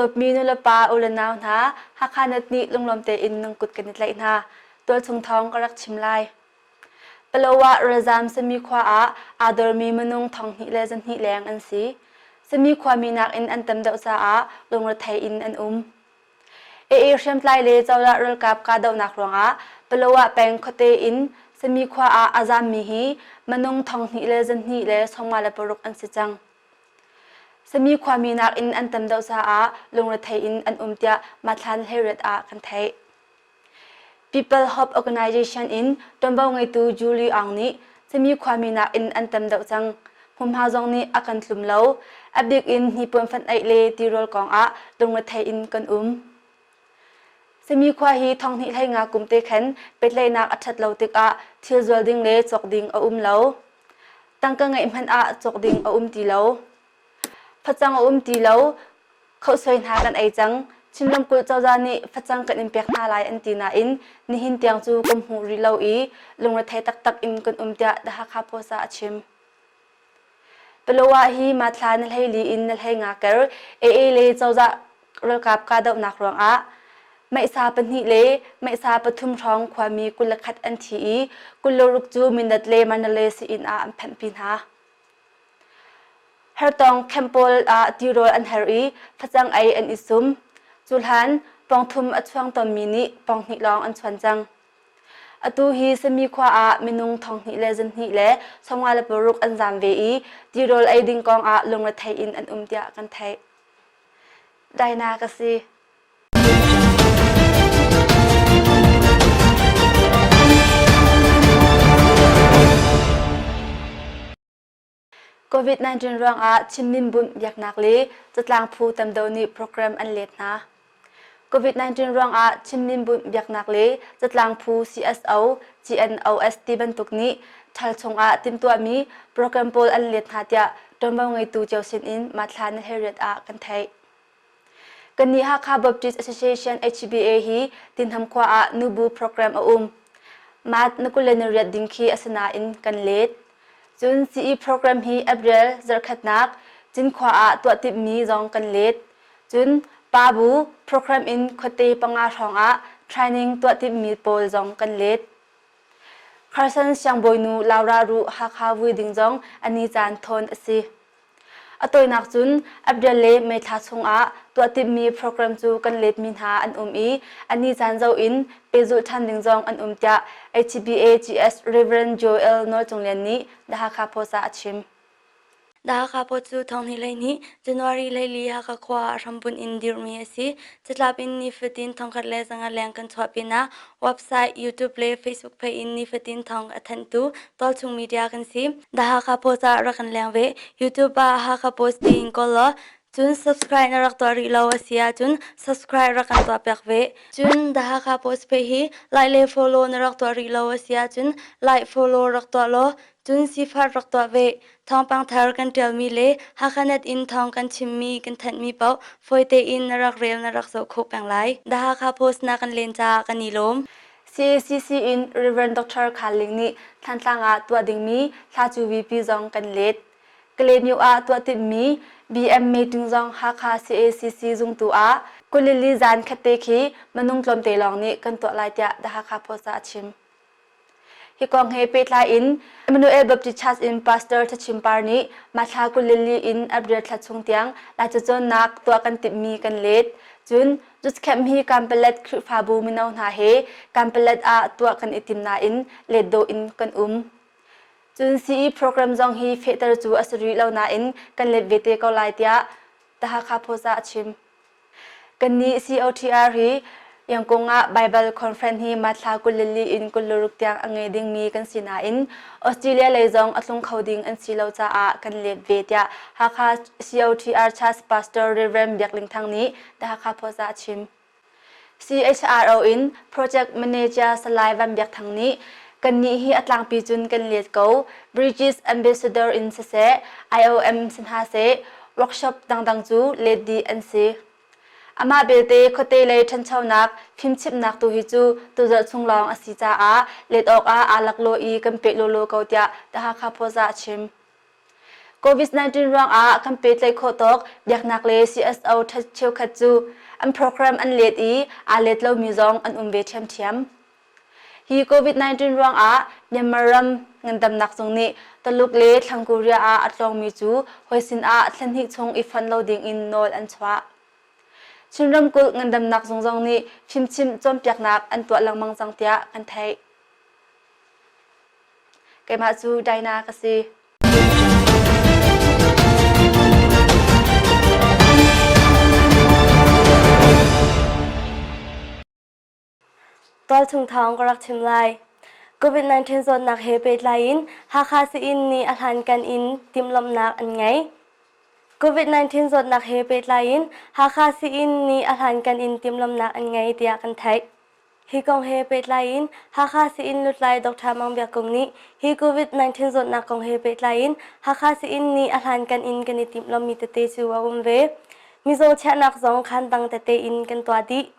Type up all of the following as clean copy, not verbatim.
dawtmi nulepa u le nau hna, Hakha Net nih lunglawm tein nung kut kan i tlaih hna. Tualchung thawng ka rak chim lai. Palawa ralzaam Sami khua ah aa dormi minung 200 le 200 leng an si. Sami khuami nakin an tam deuh caah lungrethei in an um. AA hriamtlai le cozah ralkap kahdohnak ruangah Palawa peng khuate in Sami khua ah a zaammi hi minung 200 le 200 le 56 an si cang. Sami khuami nakin an tam deuh caah lungrethei in an um tiah Mathlan Hleiriat ah kan theih. People Hope Organization in ṭuanvo ngeitu Julie Aung nih Sami khuami nakin an tam deuh cang. Hmunhma zong nih a kan tlum lo. A bik in hnipuan fanh aih le tirawl kong ah lungrethei in kan um. Sami khua hi thonghnih hlei nga kum te khan pehtlaihnak a ṭhat lo tikah thil zual ding le cawk ding a um lo. Tangka ngeih hmanh ah cawk ding a um ti lo. Facang a um ti lo. Khohsuai hna kan ei cang. Chin ramkulh cozah nih facang kan in pek hna lai an ti nain nihin tiang cu kan hmu rih lo i lungrethei taktak in kan um tiah The Hakha Post ah a chim. Palawa hi mathla na hleili in na hlei nga ker AA le cozah ralkap kahdohnak ruangah meisa pahnih le meisa pathum hrawng khuami 21 an thi i 26 cu Mindat le Mandalay sii-inn ah an phanhpi hna. Hertong camp pawl ah tirawl an her i facang ei an i sum. Cu hlan pawngthum a chuang tawnmi nih pawnghnih lawng an chuan cang. Atu hi Sami khua ah minung 200 le 200 le 56 an zaam ve i tirawl ei ding kong ah lungrethei in an um tiah kan theih. Daina ka si. COVID-19 ruangah Chin Minbunh biaknak le catlang phu tam deuh nih program an let hna. COVID-19 ruangah Chin Minbunh biaknak le catlang phu CSO, GNOS ti bantuk nih ṭhal chungah timhtuahmi program pawl an let hna tiah ṭuanvo ngeitu cio sinin Mathla Nihleiriat ah kan theih. Kannih Hakha Baptist Association HBA hi Tinham khua ah nubu program a um. Mat na 28 ding khi a si nain kan let. Cun CE program hi April zarhkhatnak Cinkhua ah tuah timhmi zong kan let. Cun pa bu program in khuate panga hrawng ah training tuah timhmi pawl zong kan let. Carson siangbawinu Laura Ruh Hakha vui ding zong a ni caan thawn a si. A tawinak cun April le May thla chungah tuah timhmi program cu kan letmi hna an um i a ni caan zoh in pehzulh ṭhan ding zong an um tiah HBA GS Rev. Joel Nawl Cung Lian nih The Hakha Post ah a chim. The Hakha Post cu thonghnih hleihnih January 14 Hakha khua ah hrambunh in dirhmi a si. Catlap in nifatin thongkhat le zanga leng kan chuah pinah website, YouTube le Facebook page in nifatin thawng a thanhtu tualchung media kan si. The Hakha Post ah rak kan leng ve. YouTube ah Hakha Post tiin kawl law cun subscribe na rak tuah rih lo a si ahcun subscribe rak kan tuah piak ve. Cun The Hakha Post page hi like le follow na rak tuah rih lo a si ahcun like follow rak tuah law cun sifat rak tuah ve. Thawngpang thar kan ṭialmi le Hakhanet in thawng kan chimmi kan thanhmi paoh fawi tein na rak rel na rak zoh khawh peng lai. The Hakha Post na kan len caah kan i lawm. CACC in Rev. Dr. Khal Ling nih Thantlang ah tuah dingmi thla cu VP zong kan let. Kalaymyo ah tuah timhmi BM meeting zong Hakha CACC zungtu ah kulili zan khatte khi minung tlawmte lawng nih kan tuah lai tiah The Hakha Post ah a chim. Hi kong he pehtlai in Emmanuel Baptist Church in Pastor Thachim Par nih Mathla 24 in April thla chung tiang Laica cawnnak tuah kan timhmi kan let. Cun Youth Camp hi Kanpalet Khrihfabu mino hna he Kanpalet ah tuah kan i tim nain let dawh in kan um. Cun CE program zong hi fehter cu a si rih lo nain kan let ve te ko lai tiah The Hakha Post ah a chim. Kannih COTR hi Yangkung ah Baibal Conference hi Mathla 24 in 26 tiang a ngei dingmi kan si nain Australia lei zong a tlung kho ding an si lo caah kan let ve tiah Hakha COTR Church Pastor Rev. Biak Ling Thang nih The Hakha Post ah a chim. CHRO in Project Manager Salai Van Biak Thang nih kannih hi a tlangpi cun kan let ko. British Ambassador in siseh, IOM si hna seh, workshop dangdang cu let dih an si. Amah belte khuate lei ṭhanchonak fimchimhnak tu hi cu tuzarh chung lawng a si caah let awkah aa laklawh i kan peh lawlaw ko tiah The Hakha Post ah a chim. COVID-19 ruangah kan pehtlaih khawh tawk biaknak le CSO cheukhat cu an program an let i aa let lomi zong an um ve ṭhiamṭhiam. Hi COVID-19 ruangah Myanmar ram ngandamnak zung nih Taluk le Thlang Korea ah a tlawngmi cu hawi sinah thla hnih chung i fonh lo dingin nawl an chuah. Chin ramkulh ngandamnak zung zong nih fimchimh cawnpiaknak an tuah lengmang cang tiah kan theih. Keimah cu Dinah ka si. Tualchung thawng ka rak chim lai. COVID-19 zawtnak he pehtlai in Hakha Sii-inn nih a hlankan in timhlamhnak an ngei. COVID-19 zawtnak he pehtlai in Hakha Sii-inn nih a hlankan in timhlamhnak an ngei tiah kan theih. Hi kong he pehtlai in Hakha Sii-inn lutlai Dr. Mang Biak Kung nih hi COVID-19 zawtnak kong he pehtlai in Hakha Sii-inn nih a hlankan in kan i timhlamhmi tete cu a um ve. Mizaw chiahnak zong khaan dang tete in kan tuah dih.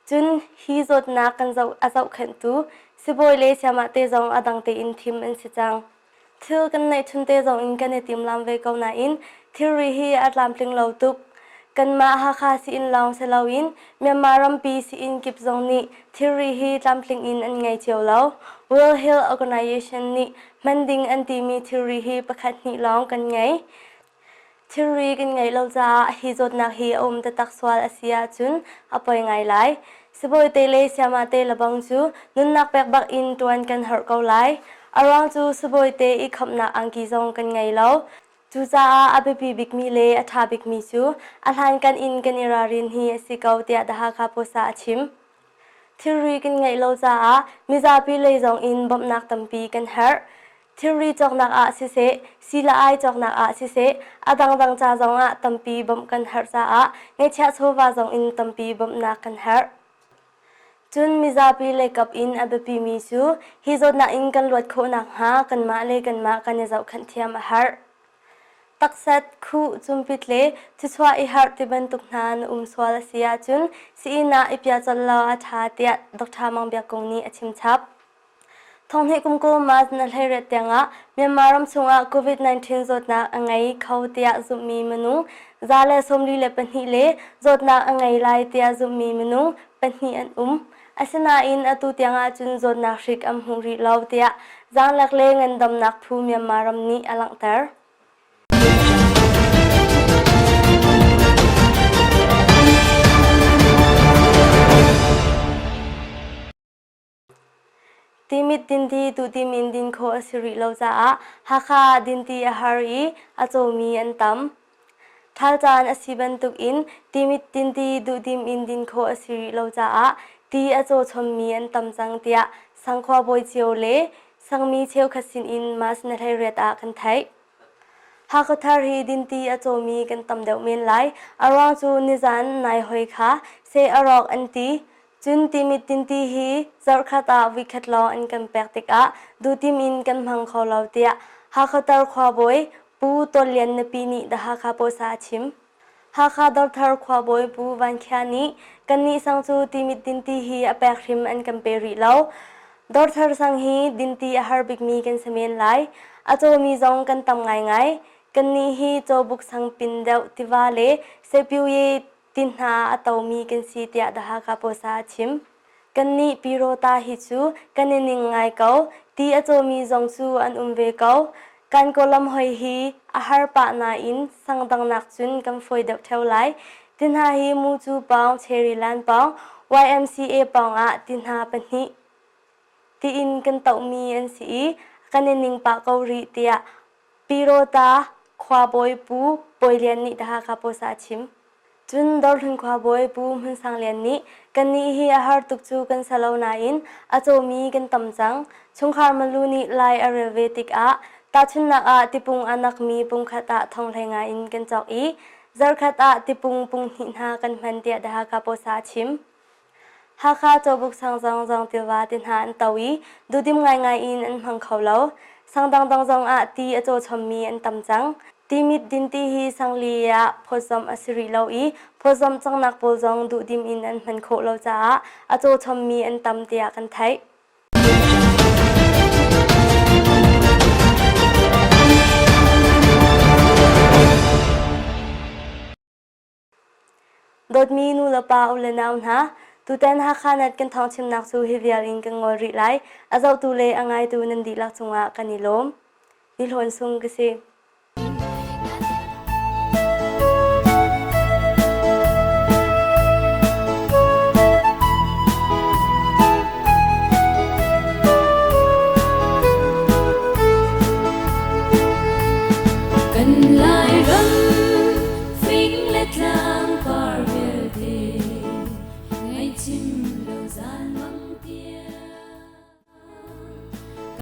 Cun hi zawtnak kan zoh a zohkhenhtu sibawi le sayamah zong a dang tein thim an si cang. Thil kan neihchun te zong in kan i timlam ve ko nain thilri hi a tlamtling lo tuk. Kanmah Hakha sii-inn lawng si loin Myanmar rampi sii-inn kip zong nih thilri hi tlamtling in an ngei cio lo. World Health Organization nih hman ding an timi thilri hi pakhat hnih lawng kan ngei. Thilri kan ngeih lo caah hi zawtnak hi a um taktak sual a si ahcun a poi ngai lai. Sibawite le sayamahte lebang cu nunnak pek bak in ṭuan kan herh ko lai. A ruang cu sibawite i khamhnak angki zong kan ngei lo. Cucaah a biapi bikmi le a ṭha bikmi cu a hlankan in kan i ralrin hi a si ko tiah The Hakha Post ah a chim. Thilri kan ngeih lo caah mizapi lei zong in bawmhnak tampi kan herh. Thilri cawknak ah siseh, sii le ai cawknak ah siseh, a dangdang ca zongah tampi bawmh kan herh caah ngeihchiah chawva zong in tampi bawmhnak kan herh. Cun mizapi leikap in a biapimi cu hi zawtnak in kan luat khawh nakhnga kanmah le kanmah kan i zohkhenh thiam a herh. Takset, khuh, cumpit le thichuah i harh tibantuk hna na um sual a si ahcun sii-inn ah i piah colh law a ṭha tiah Dr. Mang Biak Kung nih a chimchap. Thonghnih kum kul March na hleiriat tiangah Myanmar ram chungah COVID-19 zawtnak a ngei kho tiah zumhmi minung 142 le zawtnak a ngei lai tiah zumhmi minung pahnih an um. Asinain atu tiangah cun zawtnak hrik an hmu rih lo tiah zaanglek le ngandamnak phu Myanmar ram nih a langhter. Timit dinti duhdim in din khawh a si rih lo caah Hakha ah dinti a har i a cawmi an tam. Ṭhal caan a si bantukin timit dinti duhdim in din khawh a si rih lo caah ti a caw chommi an tam cang tiah Sangkhua bawi cio le sangmi cheukhat sinin March ni 18 ah kan theih. Hakha thar hi dinti a cawmi kan tam deuh men lai. A ruang cu nizan nai hoi kha seh a rawk an ti. Cun timit dinti hi zarhkhat ah voikhat lawng an kan pek tikah duhtim in kan hmang kho lo tiah Hakha tar khuabawi Pu Tawl Lian Napi nih The Hakha Post ah a chim. Hakha Dawrthar khuabawi Pu Van Khia nih kannih sang cu timit dinti hi a pek hrim an kan pe rih lo. Dawrthar sang hi dinti a har bikmi kan si men lai. A cawmi zong kan tam ngaingai. Kannih hi cawbuk sang pin deuh tiva le Sepyuye ti hna a tomi kan si tiah The Hakha Post ah a chim. Kannih Pirota hi cu kan i ning ngai ko. Ti a cawmi zong cu an um ve ko. Kan kawlam hoi hi a har pah nain sang dangnak cun kan fawi deuh ṭheo lai. Ti hna hi Mucu pawng, Cherry Lan pawng, YMCA pawng ah ti hna pahnih tiin kan tohmi an si i kan i ning pah ko rih tiah Pirota khuabawi Pu Bawi Lian nih The Hakha Post ah a chim. Cun Dawrhlun khuabawi Pu Hmun Sang Lian nih kannih hi a har tuk cu kan sa lo nain a cawmi kan tam cang. Chungkhar malu nih lai a rel ve tikah tahchunhnak ah tipung a nakmi pungkhat ah thong hlei nga in kan cawk i zarkhat ah tipung punghnih hna kan hman tiah The Hakha Post ah a chim. Hakha Cawbuk sang zong zong tiva ti hna an to i duhdim ngaingai in an hmang kho lo. Sang dangdang zong ah ti a caw chommi an tam cang. Timit dinti hi sangli ah phawtzamh a si rih lo i phawtzamh cangnak pawl zong duhdim in an hman khawh lo caah a caw chommi an tam tiah kan theih. le pa u le nau hna, tutan Hakha Net kan thawng chimnak cu hi vial in kan ngol rih lai. A zohtu le a ngaitu nan dihlak cungah kan i lawm. Ni Hlawn Sung ka si. Kan Lairam fing le tlang par vialte ngaihchim.